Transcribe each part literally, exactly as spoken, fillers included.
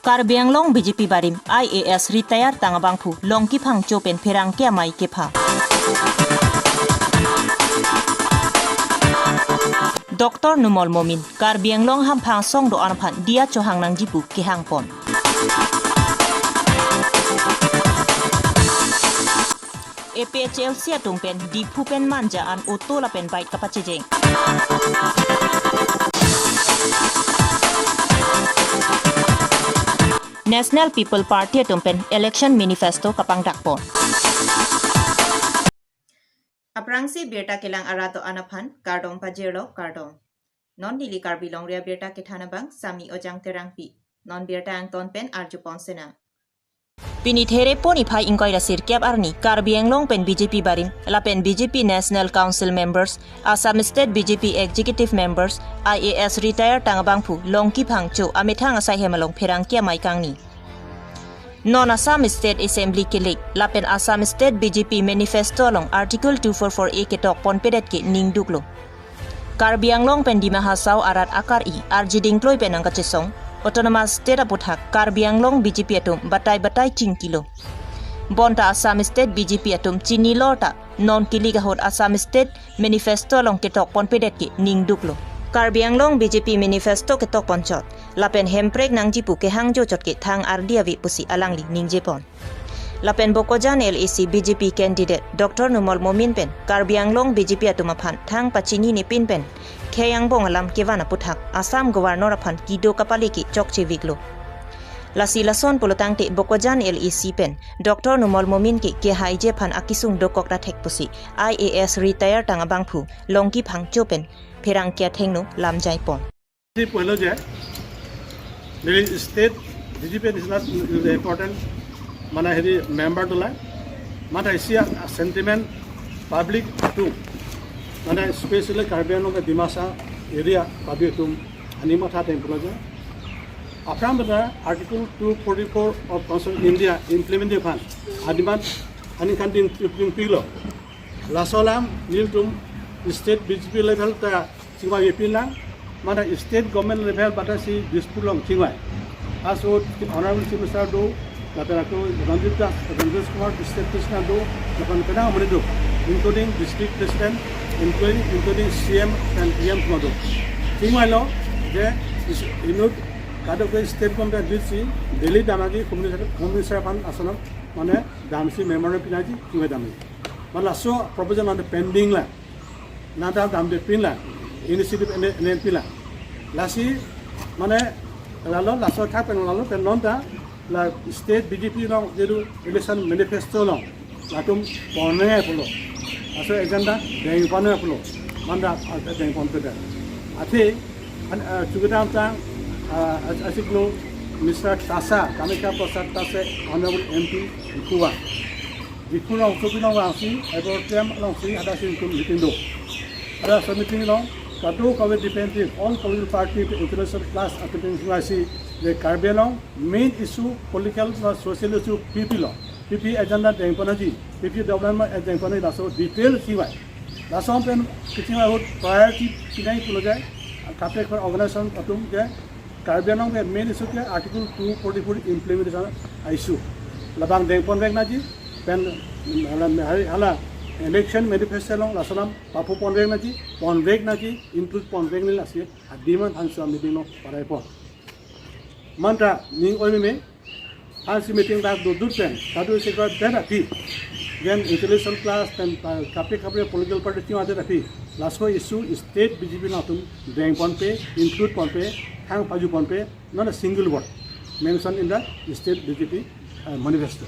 Karbi Anglong B J P barim I A S retired tang abangphu Longki Phangcho pen pherangke amei kepha. Doctor Numal Momin, Karbi Anglong hamphang asong do-an aphan diya chohang nangji pu kehang pon. A P H L C atum pen Diphu pen Manja an auto lapen bike kapachejeng. National People Party atum pen election manifesto kapangdak pon. Aphrangsi birta kelang arat do-an aphan kardom pajirlo, kardom. Non neli Karbi Longri Abirta kethan abang Sami Ojang Terangpi. Non birta angton pen arju pon sinang. Pini There pon niphai ingkoi ra sirkep arni Karbi Anglong pen B J P barim lapen B J P National Council members, Assam State B J P Executive members, I A S retired tang abangphu Longki Phangcho amethang asai hem along pherangke amei kangni. Non Assam State Assembly kelik lapen Assam State B J P manifesto along Article two four four A ketok ponpedet ke ningduklo. Karbi Anglong pen Dima Hasao arat akar-i arjiding kloi pen nangkachesong Autonomous State aputhak Karbi Anglong B J P atum batai batai chingkilo. Bonta Assam State B J P atum chinilo ta non kelik ahut Assam State manifesto along ketok ponpedet ke ningduklo. Karbi Anglong B J P manifesto ketok ponchot lapen hemprek nangji pu kehangjo chot ke thang ardi ave pusi alangli ningje pon. Lapen Bokajan L A C B J P candidate Doctor Numal Momin pen Karbi Anglong B J P atum aphan thang pachinine pin pen khei angbong alam kevan aputhak Assam Governor aphan kedo kapale ke chokche viklo. Lasi lason pulotangte Bokajan L A C pen Doctor Numal Momin ke kehaiji aphan akesung dokok ta thek pusi I A S retired tang abangphu Longki Phangcho pen pherangke athengno lamjai pon. Isi pulo je, neli state B J P is not important, mane hedi member dolang, mane isi a sentiment public atum, mane especially Karbi Anglong ke Dimasa area public atum ani matha ateng pulo je. Aphrang pada Article two forty-four of Constitution India implement aphan, adiman ani kan ding ping pilo. Laso alam nelitum state B J P level ta chingvai pin lang, mane state government level bata si Dispur along chingvai. Aso Honorable Chief Minister do, lapen ako Ranjit Das, Ranjit Kumar, state president do, lapen penang amonit do, including district president, including, including C M and P M semua do. Chingvailo, je is, inut kadokave state government dit si Delhi damji, Home Minister, Home Minister aphan ason, mane damsi memorandum pinangji, chingvai damji. Mane laso proposal mane pending lang. Nangta damde pin lang. Initiative ene, ene pin lang. Lasi mane lalo laso athak pen lalo pen non ta la state B J P along jedu election manifesto along latum ponnoi pulo. Laso agenda deng ponnoi pulo. Mane, ah, deng ponpe da. Athe an, ah, chukidam tang, ah, as-, asiklo Mister Tasa, Kamakhya Prasad Tase, Honorable M P Diphu. Diphu along, Sopi along vangsi, Airport Camp alongsi, ada si itum meeting do. Ada si meeting along, kadokave defensive, all political party, intellectual class, atum pensi vangsi, je Karbi Anglong main issue, political na social issue, P P lo. P P agenda deng ponnangji, P P development deng ponnangji, laso detail chingvai. Laso pen kechingvai ahut priority pinai pulo je, kaprek organization atum je, Karbi Anglong ke main issue ke Article two forty-four implementation issue. Labang deng ponvek nangji, pen, hala, hala election manifesto along laso alam papu ponvek nangji, ponvek nangji, include ponvek nangji lasi, adiman hanso meeting along parai pon. Mane ta ning oi meme, hansi meeting dak dodut pen, kadu secretary pen api, then intellectual class pen, pa, kaprek kaprek political party chingvai det api, laso issue state B J P nangtum deng ponpe, include ponpe, thang paju ponpe, not a single word mentioned in the state B J P, uh, manifesto.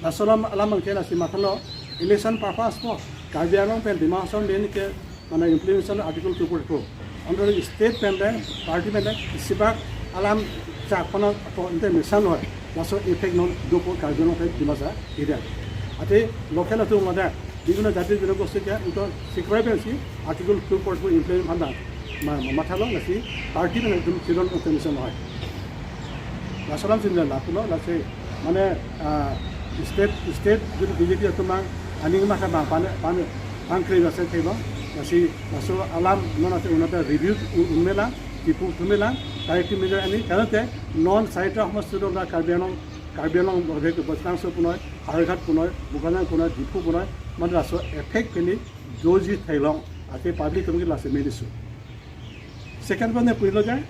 Laso alam, alam abang ke lasi mathalo, election purpose po, Karbi Anglong pen Dima Hasao pen ke, mane implementation Article two forty-four. Under the state pen deng, party pen deng, isibak alam chak pona po inte misan hoi. Laso effect non dopo Karbi Anglong pen Dimasa area. Athe local atum mane, bibhinno jati jinogosti ke, ito sikrai pensi Article two forty-four implement phan dang. Ma, ma, mathalo lasi party pen atum chidon operation hoi. Laso alam sinja lapulo lasi mane, ah, state, state jedu B J P atum mang aning matha bang pan, pan, pan kre lasi thebo. Lasi laso alam non ate unata review un, unmela. Diphu atum elang corrective measure ani, karena te non Sahitya Homosti do, Karbi Anglong, Karbi Anglong bode ke Bostang so punoi, Howraghat punoi, Bokajan punoi, Diphu punoi, mane laso effect pen doji theklong, athe public atum ke laso main issue. Second point ne pulo je,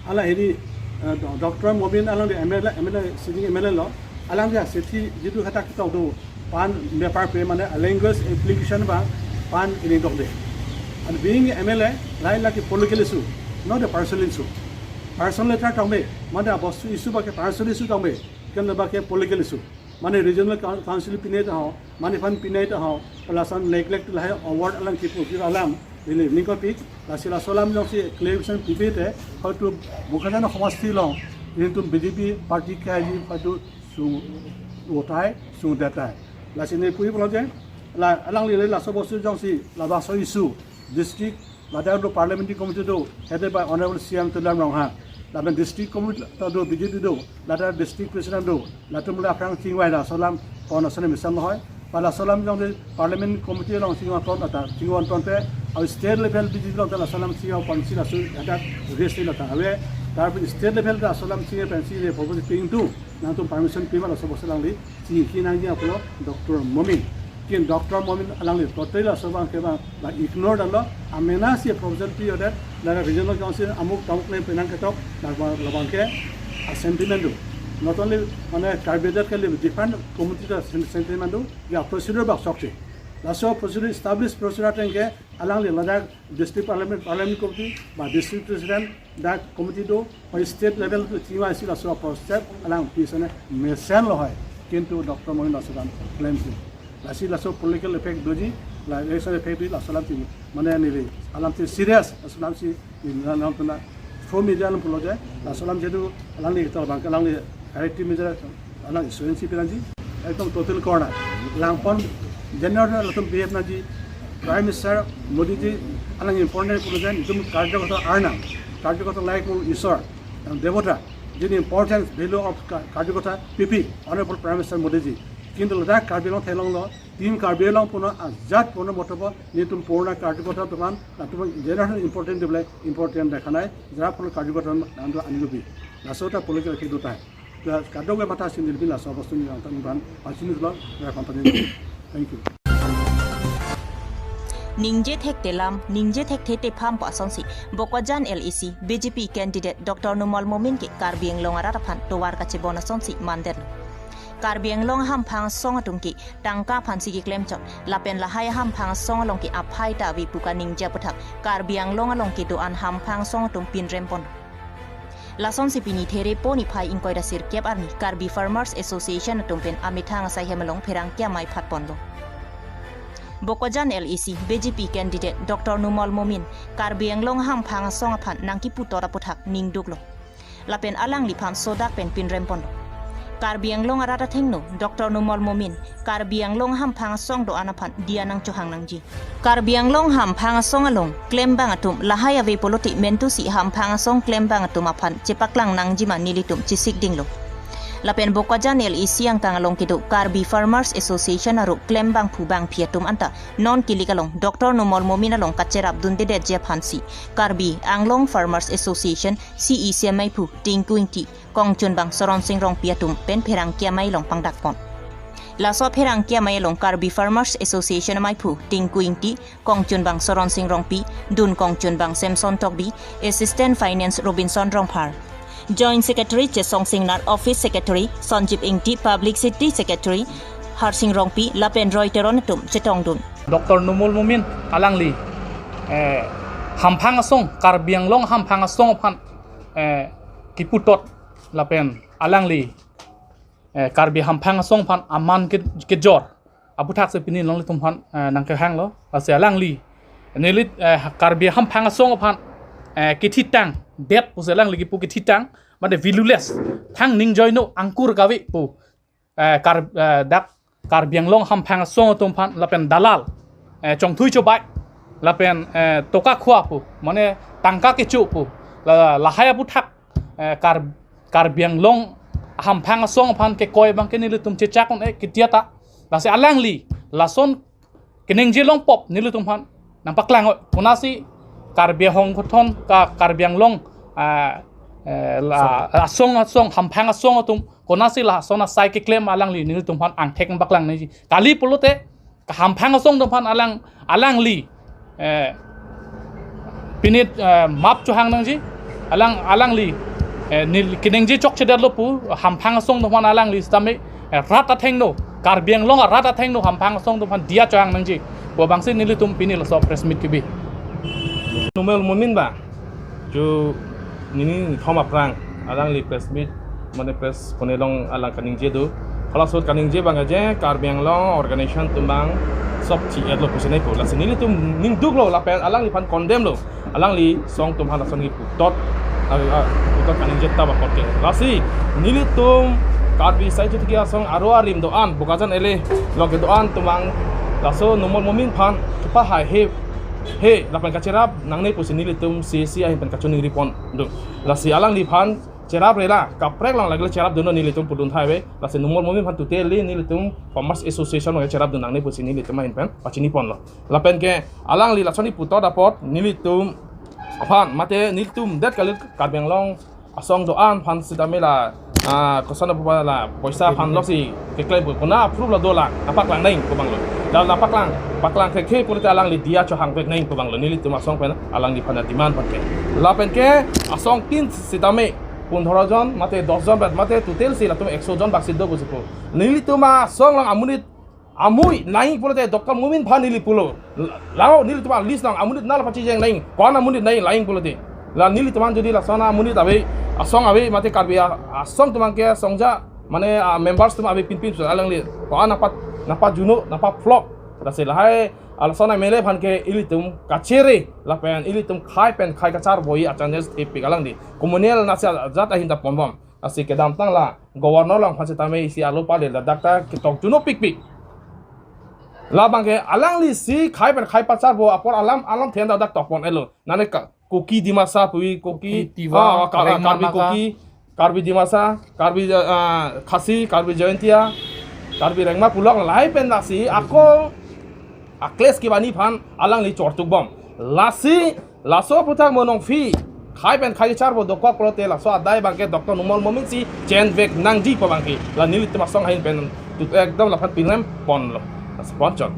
hala heri, eh, Do-, Doctor Momin alangli M L A, M L A, sitting M L A lo, alangli asethi jitu hadak tok do, pan bepar pe mane language application ba pan ini dok de. And being M L A, lahai lake political issue, not a personal issue. Personal letter tangbe, mane abostu issue ba ke personal issue tangbe, kan ba ke political issue. Mane regional coun-, council pinai ta ho, mane fund pinai ta ho, lason neglect lahai award alam kipu kir alam, ili ningko pik, lasi laso alam jongsi clarification pipe te, hoitu Bokajan Homosti along, nelitum B J P party kaji hoitu sung utai, sung detai. Lasi ne pui pulo je, la, alangli laso bostu jongsi, labangso issue, district, ladak do parliamentary committee do, headed by Honorable C M Tuliram Ronghang. Lapen district committee ta do B J P do, ladak district president do, latum le aphrang chingvai laso alam pon ason mesen hoi. Ba laso alam jong de parliament committee along chingvai ton ata, chingvai ton pe, au state level B J P along ta laso alam chingvai ponsi laso hadak raise lata ave. Lapen state level ta laso alam chingvai pensi le propose ping tu, nangtum permission pima laso bostu alangli chingki nangji apotlo Doctor Momin. Kin Doctor Momin alangli totally laso abang ke bang, bang ignore damlo, amena si proposal pi order, la regional council amuk tamuk le penang ketok, la bang, labang ke a sentiment do. Not only mane Karbi Anglong ke le different community ta sen-, sentiment do, ya procedure bak sok si. Laso procedure, established procedure ateng ke, alangli ladak district parliament, parliament committee, ba district president, dak committee do, ba state level to chingvai si laso process alang pi sene mesen lo hoi. Kintu Doctor Momin laso alam claim si. Lasi laso political effect doji, la election effect doji laso alam si. Mane neli alam si serious, laso alam si, neli alam tuna. From media alam pulo je, laso alam jedu alangli to bang alangli corrective measure alang insurance pi nangji, ekdom total corner. Langpon general latum behave nangji, Prime Minister Modi ji alang important pulo je, itum karjokotha arnam, karjokotha like mo Isor, ang devota, jini importance value of ka-, karjokotha pipi, Honorable Prime Minister Modi ji. Kintu ladak Karbi Anglong theklonglo, Team Karbi Anglong puno ajat puno motopo, nelitum purna karjokotha atum aphan, latum general important develop important dekhanai, jara puno karjokotha atum nangdo ani gobi. Laso ta political effect do tai. Plus kadokave matha si neli laso bostu ni ang tan ban pachini lo, ya company. Thank you. Ningje thekthelam, ningje thekthe tepham pu asonsi, Bokajan L A C, B J P candidate Doctor Numal Momin ke Karbi Anglong arat aphan tovar kachebon asonsi mandet. Karbi Anglong ahamphang asong atum ke tangka aphansi keklem chot, lapen lahai ahamphang asong along ke aphai ta ave pu kaningje aputhak, Karbi Anglong along kedo-an hamphang asong atum pinrem pon. Lasonsi pini Therepo niphai ingkoi ra sirkep arni Karbi Farmers Association atum pen amethang asai hem along pherangke amei phatponlo. Bokajan L A C B J P candidate Doctor Numal Momin Karbi Anglong ahamphang asong aphan nangkiputot aputhak ningduklo. Lapen alangliphan sodak pen pinrem ponlo. Karbi Anglong arat athengno Doctor Numal Momin Karbi Anglong ahamphang asong do-an aphan diya nangchohang nangji. Karbi Anglong ahamphang asong along klembang atum lahai ave pulote mentusi ahamphang asong klembang atum aphan chepaklang nangji ma nelitum chesik dinglo. Lapen Bokajan L A C angkang along kedo Karbi Farmers Association aru klembangphu bangphi atum anta non kilik along Doctor Numal Momin along kacherap dundedetji aphansi Karbi Anglong Farmers Association C E C meiphu Tinku Ingti, kongchunbang Soronsing Rongpi atum pen pherangke amei along pangdakpon. Laso pherangke amei along Karbi Farmers Association meiphu Tinku Ingti, kongchunbang Soronsing Rongpi, dun kongchunbang Samson Tokbi, Assistant Finance Robinson Rongphar, Joint Secretary Chesong Singnar, Office Secretary Sanjib Ingti, Publicity Secretary Harsing Rongpi, lapen Roy Teron atum chetongdun. Doctor Numal Momin alangli, eh, hamphang asong, Karbi Anglong hamphang asong aphan, eh, kiputot lapen alangli, eh, Karbi hamphang asong aphan aman ke, kejor aputhak si pini longlitum aphan, eh, nangkehanglo. Lasi alangli, neli, eh, Karbi hamphang asong aphan, eh, kethitang det pusi alangli kipu kethitang, mane valueless, thang ningjoino angkur kave pu, eh, Kar-, eh, dak Karbi Anglong hamphang asong atum aphan lapen dalal, eh, chongthui chobai, lapen, eh, toka khua pu, mane tangka kecho pu, la, lahai aputhak, eh, Kar-, Karbi Anglong hamphang asong aphan kekoi abang ke nelitum chechak un-e ketia ta. Lasi alangli lason keningje longpop nelitum aphan nangpaklang oi. Konatsi Karbi Hong Kothan ka Karbi Anglong, ah, eh, la, asong, asong, hamphang asong atum, konatsi lason asai keklem alangli nelitum aphan angthek paklang nangji. Kali pulote, ka hamphang asong atum aphan alang, alangli, eh, pini, eh, map chohang nangji, alang, alangli, eh, neli keningje chokchedetlo pu, hamphang asong atum aphan alangli sitame, eh, rat athengno, Karbi Anglong arat athengno hamphang asong atum aphan diya chohang nangji pu abangsi nelitum pini laso press meet kebi. Numal Momin ba, ju nini thom aphrang alangli press meet, mane press konelong alang kaningje do. Hala ahut kaningje abang je Karbi Anglong organization atum abang sop chi-etlo pusi nangpo. Lasi nelitum ningduklo lapen alangliphan condemn lo. Alangli asong atum aphan lason kiputot, ah, ah, putot kaningje ta ba apot ke. Lasi nelitum Karbi Sai Chotiki Asong aro arim do-an, Bokajan L A along kedo-an atum abang laso Numal Momin aphan kepahai he, he lapen kacherap nangne pusi nelitum C A C ahin pen kachiningri pon do. Lasi alangliphan cheraprela, kaprek lang lagile cherapdunnon nelitum pudun thai ave. Lasi Numal Momin aphan totally nelitum Farmers Association along cherapdun nangne pusi nelitum ahin pen pachini ponlo. Lapen ke alangli lason kiputot apot nelitum aphan mate nelitum det kali Karbi Anglong asong do-an aphan sitame la, ah, koson apupa la poisa aphan loksi keklem pu, konat approve la dolang, nangpaklang nang pu abanglo. La nangpaklang, paklang thekthe pulote alangli diya chohang vek nang pu abanglo. Nelitum asong pen alangliphan demand aphan ke. Lapen ke asong tin sitame pondro jon mate dos jon bat mate total si latum ekso jon baksi do pusi pu. Nelitum asong along amonit amui nang pulote Doctor Momin aphan neli pulo. Lao nelitum a-list along amonit nangpachejeng nang, ko-an amonit nang pulote. La nelitum an jodi lason amonit ave, asong ave mate Karbi a-, asong atum abang ke asong ja, mane, ah, members atum ave pinpin so alangli ko-an nangpa, nangpajuno, nangpa-flop. Lasi lahai alason M L A aphan ke ilitum kachere lapen ilitum khei pen khei kacharbo a-chances thepik alangli. Communal nasi ajat ahin ta ponbom. Lasi kedamtang la Governor along aphan sitame isi arlo pale ladak ta ketokjuno pikpik. Labang ke alangli si khei pen khei pacharbo apor alam alam thenda dak tokpon-etlo. Nane ka Kuki Dimasa puvi, Kuki, Kuki Tiwa, ah, Ka-, Rengma Karbi Naga. Kuki, Karbi Dimasa, Karbi, ah, Khasi, Karbi Jaintia, Karbi Rengma pulang lahai pen lasi ako a-clash kevangji aphan alangli chortukbom. Lasi laso aphuthak mo nongphi khei pen khei charbo dokok pulote laso adai abang ke Doctor Numal Momin si chenvek nangji pu abang ke. La nelitum asong ahin pen tu ekdom laphan pinrem ponlo. Lasi ponchot.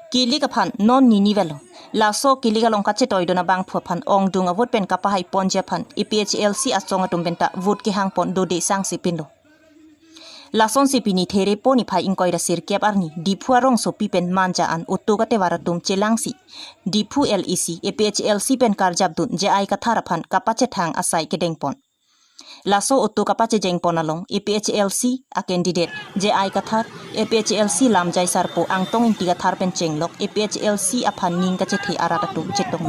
Kilik aphan non nini velo. Laso kilik along kachetoidun abangphu aphan ongdung avote pen kapahai ponji aphan A P H L C asong atum pen ta vote kehang pon dode sangsi pinlo. Lasonsi pini Therepo niphai ingkoi ra sirkep arni Diphu arongsopi pen Manja an auto katevar atum chelangsi Diphu L A C, A P H L C pen karjapdun J I Kathar aphan kapachethang asai kedengpon. Laso auto kapachejengpon along A P H L C a-candidate J I Kathar, A P H L C lamjai sarpo Angtong Ingti Kathar pen chenglok A P H L C aphan ning kachethe arat atum chetong.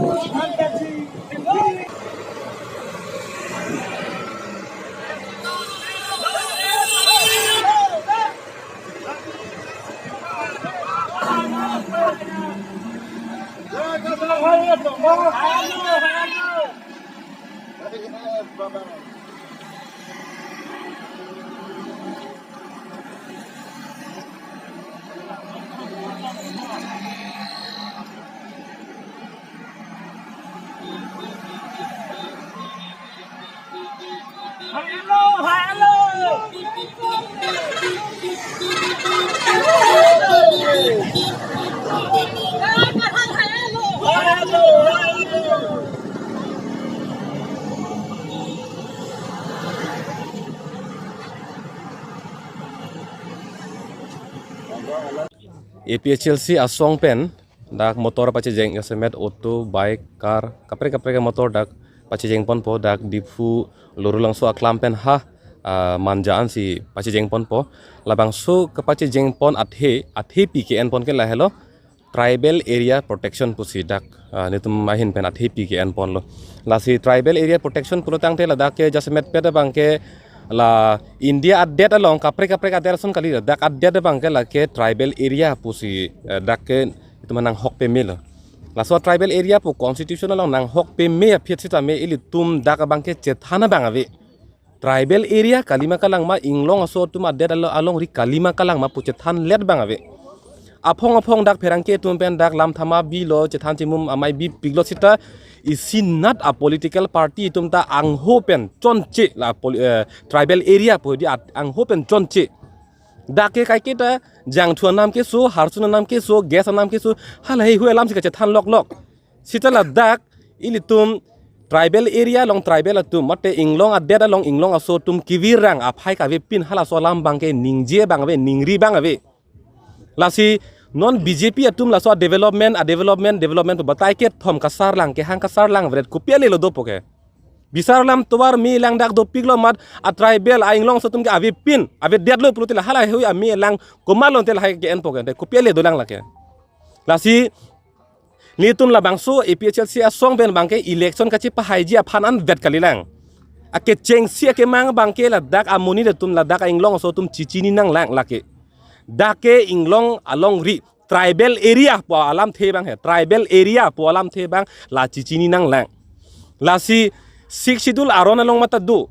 A P H L C asong pen dak motor pachejeng, jasemet auto, bike, car, kaprek kaprek motor dak pachejengponpo, dak Diphu Lorulangso aklam pen ha, ah, Manja ansi pachejengponpo. Labangso kapachejengpon athe, athepi ke-enpon ke lahelo tribal area protection pusi dak, ah, nelitum ahin pen athepi ke-enponlo. Lasi tribal area protection pulo tangte ladak ke jasemetpet abang ke la India adet along kaprek kaprek adet ason kali, ladak adet abang ke lake tribal area pusi, eh, dak ke itum nanghok pemelo. Laso tribal area pu constitution along nanghok peme aphi sitame ilitum dak abang ke chethan abang ave. Tribal area kalima kalangma, inglong aso atum adet alo-, alongri kalima kalangma pu chethanlet abang ave. Aphong aphong dak pherangke atum pen dak lam thama bilo, chethan chimum amei bipiklo seta isi nat a political party atum ta angho pen chonche la poli-, eh, tribal area pu di at-, angho pen chonche. Dak ke kaiketa jangthu anam keso, harsun anam keso, gas anam keso, halahei hui alam si kachethan loklok. Seta ladak ilitum tribal area along tribal atum, mate inglong adet along inglong aso atum kevirang aphai kavepin halaso alam abangke ningje abang ave, ningri abang ave. Lasi non B J P atum laso a development, a development, development pu batai kethom kasarlang, kehang kasarlang vret kopi ale lo dopo ke. Bisar alam tovar me lang dak dopiklo mat a tribal a inglong aso atum ke avepin, avedetlo pulote la halahei hui ame lang komat lonte lahai ke enpo ke, kopi ale dolang lake. Lasi nelitum labangso A P H L C asong pen abangke election kachepahaiji aphan anvet kalilang. Akechengsi akemang abangke ladak amonit atum, ladak a inglong aso atum chichini nanglang lake. Dak ke inglong alongri tribal area pu alamthe abang he, tribal area pu alamthe abang la chichini nanglang. Lasi Sixth Schedule aron along mata do.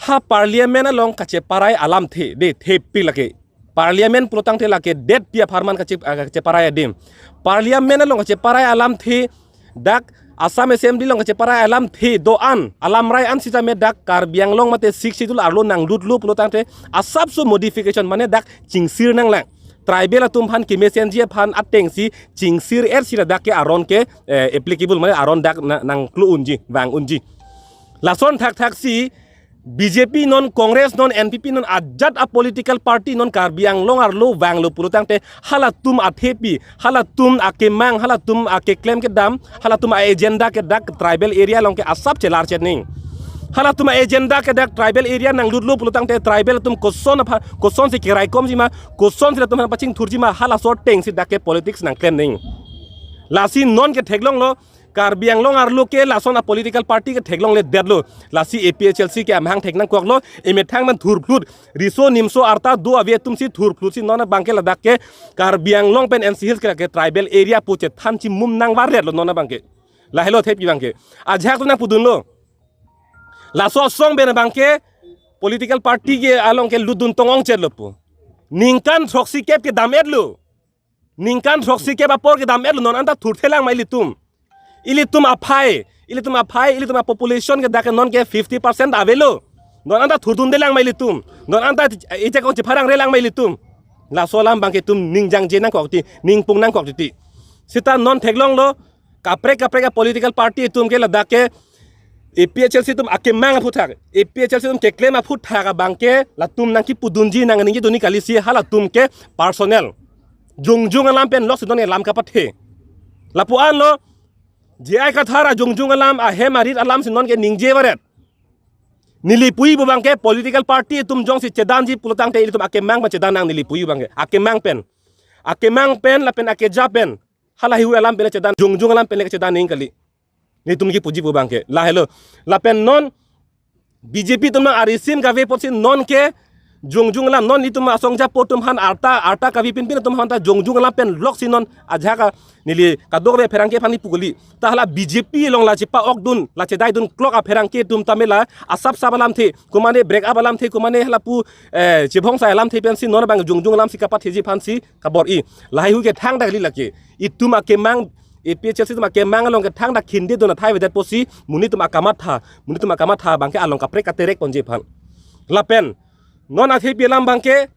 Ha parliament along kacheparai alamthe de, thepik lake. Parliament pulotangte lake detpi apharman kache-, ah, kacheparai adim. Parliament along kacheparai alamthe dak Assam Assembly along kacheparai alamthe do-an, alamrai an sitame dak Karbi Anglong mate Sixth Schedule arlo nanglutlo pulotangte asapso modification mane dak chingsir nanglang. Tribal atum aphan kemesenji aphan atengsi chingsir-etsi ladak ke aron ke, eh, applicable mane aron dak na-, nangklu unji, vang unji. Lason thakthak si B J P non, Congress non, N P P non, ajat a political party non Karbi Anglong arlo vanglo pulotangte halatum athepi, halatum akemang, halatum akeklem kedam, halatum a agenda ke dak tribal area along ke asap chelar chetning. Halatum a agenda ke dak tribal area nanglutlo pulotangte tribal atum koson apha, kosonsi keraikomji ma, kosonsi latum aphan pachingthurji ma, halaso atengsi dak ke politics nangklemning. Lasi non ke theklonglo, Karbi Anglong arlo ke lason a political party ke theklongledetlo. Lasi A P H L C ke amahang thek nangkoklo, emethang pen thurphlut, riso nimso arta do ave atumsi thurphlut si non abangke ladak ke Karbi Anglong pen N C Hills ke lake tribal area pu chethan chimum nangvaretlo non abangke. Lahelo thepi abangke. Ajahak tu nangpudunlo. Laso asong pen abangke political party ke along ke lutdun tong-ongchetlo pu. Ningkan throksikep ke dam-etlo. Ningkan throksikep apor ke dam-etlo, non anta thurthelang ma ilitum. Ilitum aphai, ilitum aphai, ilitum a population ke dak ke non ke fifty percent avelo. Non anta thurdundelang ma ilitum. Non anta ejak ong chepharangrelang ma ilitum. Laso alam abangke itum ning jangje nangkok titi, ning pung nangkok titi. Seta non theklonglo, kaprek kaprek a political party atum ke ladak ke A P H L C atum akemang aphuthak, A P H L C atum keklem aphuthak abangke latum nangkipudunji nangningjedunji kalisi halatum ke personal. Jongjung alam pen loksi non ke lam kapathe. Lapu-anlo, J I Kathar a jongjung alam, ahem arit alamsi non ke ningje varet. Neli puji pu abangke political party atum jongsi chedanji pulotangte ilitum akemang pen chedan nang, neli puji pu abangke. Akemang pen. Akemang pen lapen akeja pen. Halahei hui alam pen le chedan, jongjung alam pen le chedan ning kali. Nelitum kipuji pu abangke. Lahelo. Lapen non B J P atum nang arisim kave apotsi non ke jongjung alam, non itum asong japo atum aphan arta, arta kavepinpin atum aphan ta jongjung alam pen loksi non ajahak a neli kadokave pherangke aphan kipu kali. Ta hala B J P along la chepa-okdun, la chedaidun klok a pherangke atum tame la asapsap alamthe, komane break up alamthe, komane halapu, eh, chebhongsai alamthe pensi non abang jongjung alamsi kapatheji aphansi kabor-i. Lahai hui ke thangta kali lake. Itum akemang, A P H L C atum akemang along ke thangta khindedun athai avedet apotsi, monit atum akamatha, monit atum akamatha abangke along kaprek katerek ponji aphan. Lapen, non athepi alam abangke,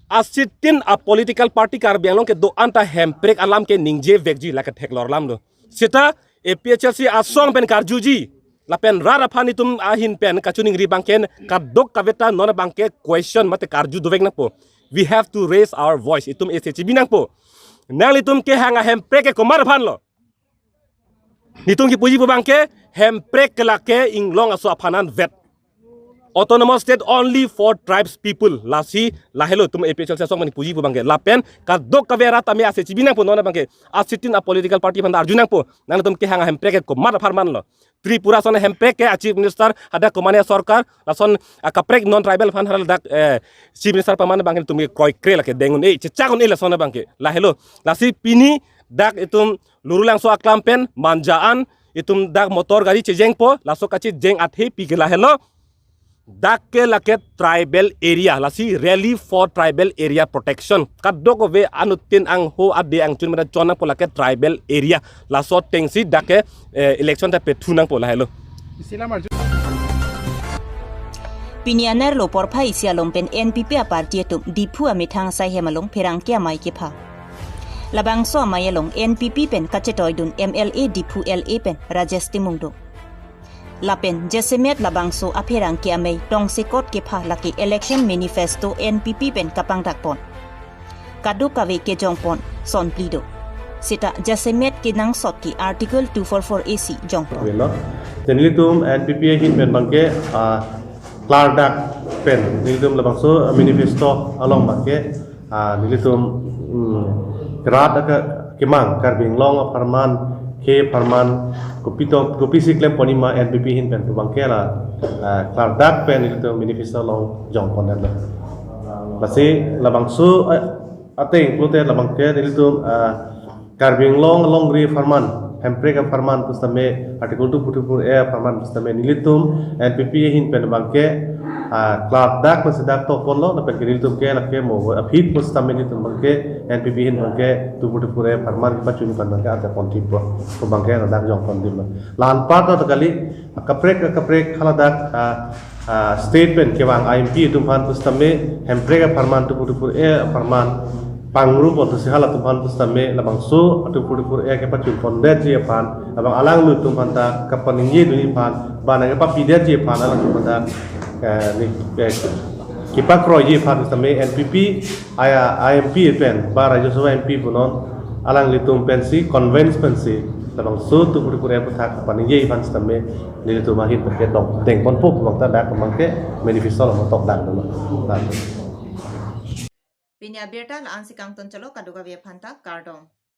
asitin a political party Karbi Anglong kedo-an ta hemprek alam ke ningjevekji lake theklong alamlo. Seta A P H L C asong pen karjuji. Lapen rat aphan itum ahin pen kachiningri abangke kadokave ta non abangke question mate karju dovek nangpo. We have to raise our voice. Itum ese chibi nangpo. Nanglitum kehang ahemprek ke komat aphanlo? Nelitum kipuji pu abangke hemprek ke lake inglong aso aphan anvet. Autonomous state only for tribes people. Lasi lahelo itum A P H L C asong pen puji pu abangke. Lapen kadokave rat tame ase chibi nangpo non abangke. Asitin a political party aphan ta arju nangpo. Nanglitum kehang ahemprek ke komat apharmanlo? Tripura ason ahemprek ke a chief minister hadak komane sorkar, lason akaprek non tribal aphan haladak, eh, chief minister paman abangke itum ke kroikre lake deng un-e, chechak un-e lason abangke. Lahelo. Lasi pini dak itum Lurulangso aklam pen Manja an, itum dak motor gari chejengpo, laso kachejeng athepi ke lahelo. Dak ke lake tribal area, lasi Rally for Tribal Area Protection. Kadokave anuttin angho ade angchun mena chon nangpo lake tribal area. Laso atengsi dak ke, eh, election ta pethu nangpo lahelo. Pini anerlo porphai isi along pen N P P a party atum Diphu amethang asai hem along pherangke amei kepha. Labangso amei along N P P pen kachetoidun M L A Diphu L A pen Rajesh Timung do. Lapen jasemet labangso apherangke amei tongsekot kepha lake election manifesto N P P pen kapangdakpon. Kadokave kejongpon sonphli do. Seta jasemet kenangsot ke Article two four four A si jongpon. Welo. Te nelitum N P P ahin pen abangke, ah, klardak pen nelitum labangso manifesto along abangke, ah, nelitum, mm, rat aka kemang Karbi Anglong apharman, khei apharman, kopi to, kopisi klempon ima N P P ahin pen pu abangke la, ah, klardak pen nelitum manifesto along jongpon dam. Lasi labangso, ah, ateng pulote labangke nelitum, ah, Karbi Anglong alongri apharman, Hemprek apharman pusitame, Article two forty-four A apharman pusitame nelitum N P P ahin pen abangke, ah, klardak pen si dak toponlo, lapen ke nelitum ke lake mo aphi pusitame nelitum abangke N P P ahin abangke two forty-four A apharman kepachun aphan abangke ajakpon thippo. Ko abangke ladak jongpon dimlo. La-an part ta kali, akaprek akaprek haladak, ah, ah, state pen kevang I M P atum aphan pusitame, Hemprek apharman two forty-four A apharman pangrumpon thusi halatum aphan pusitame, labangso two forty-four A kepachunpondetji aphan, labang alanglitum aphan ta kapaningjedunji aphan, ba nangkepapidetji aphan alangtum aphan ta, eh, ni, eh, kepakroiji aphan pusitame N P P, aya, I M P pen, ba Rajya Sabha M P punon, alanglitum pensi, convince pensi, labangso two forty-four A aputhak paningje aphan sitame, nelitum ahin pen ke dong, dengponpo pu abang ta dak abangke manifesto along tokdaklo. Pini abirta la-ansi kangton chalo, kadokave aphan ta kardom.